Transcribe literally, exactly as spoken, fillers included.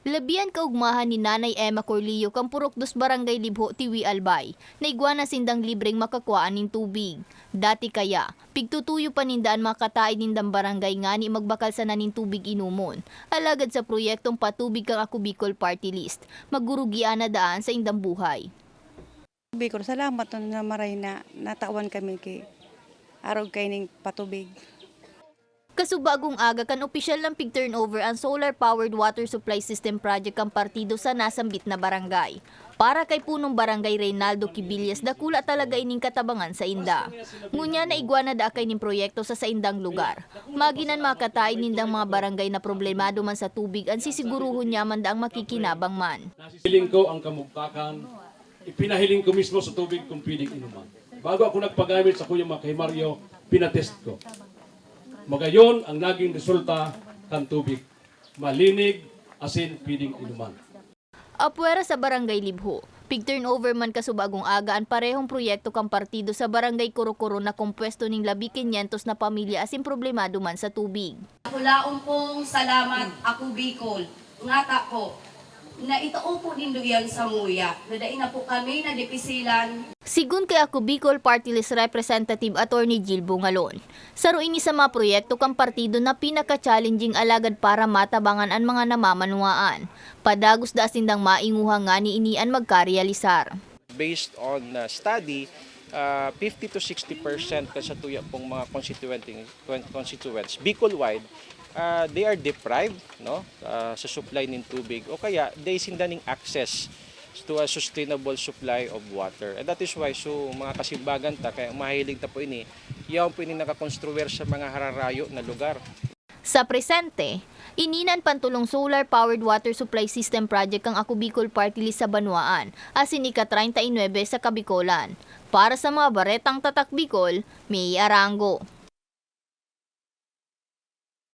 Labi an kaugmahan ni Nanay Emma Corlio kan Purok Dos Barangay Libho, Tiwi, Albay, na igwa na sindang libreng makakwaan nin tubig. Dati kaya, pigtutuyo pa ninda an mga kataed nindang barangay ngani magbakal sana nin tubig inomon. Alagad sa proyektong patubig kan Ako Bicol Party List, magurugian na daan sa indang buhay. Bicol, salamat na maray na natawan kami ki arog kaining patubig. Kasubagong aga kan opisyal nang pig-turnover an solar-powered water supply system project kan partido sa nasambit na barangay. Para kay punong barangay Reynaldo Quibillas, dakula talaga ining katabangan sa inda. Ngunyan na igwa na daakay nin proyekto sa saindang lugar. Maginan makataid nindang mga barangay na problemado man sa tubig an sisiguruhon niya man daang makikinabang man. Hiling ko ang kamugtakan, ipinahiling ko mismo sa tubig kung pwedeng inuman. Bago ako nagpagamit sa kuyang mga kahimaryo, pinatest ko. Magayon ang naging resulta kan tubig. Malinig, asin pwedeng inuman. Apwera sa Barangay Libho, pig-turnover man kasubagong aga an parehong proyekto kan partido sa Barangay Korokoro na kompuesto nin labi kinyentos na pamilya asin problemado man sa tubig. Dakulaon pong salamat, Ako Bicol, ngata po, na itao po nindo iyan samuya, na dai na po kami nadipisilan. Sigun kay Ako Bicol Party List Representative Attorney Jill Bungalon, saro ini sa mga proyekto kan partido na pinaka-challenging alagad para matabangan an mga namamanwaan. Padagos da sindang mainguha ngani ini an magkarealisar. Based on uh, study, uh, fifty to sixty percent kan satuya pong mga constituenting- con- constituents, Bicol-wide, uh, they are deprived, no, uh, sa supply nin tubig o kaya dai sinda ning access to a sustainable supply of water. And that is why, so, mga kasimbagan ta, kaya mahilig ta po ini, yaon po ini nakakonstruwer sa mga hararayo na lugar. Sa presente, ini na an pantulong solar-powered water supply system project kan Ako Bicol Party List sa banwaan, asin ika-treinta y nuebe sa Kabicolan. Para sa mga baretang Tatak Bicol, May Arango.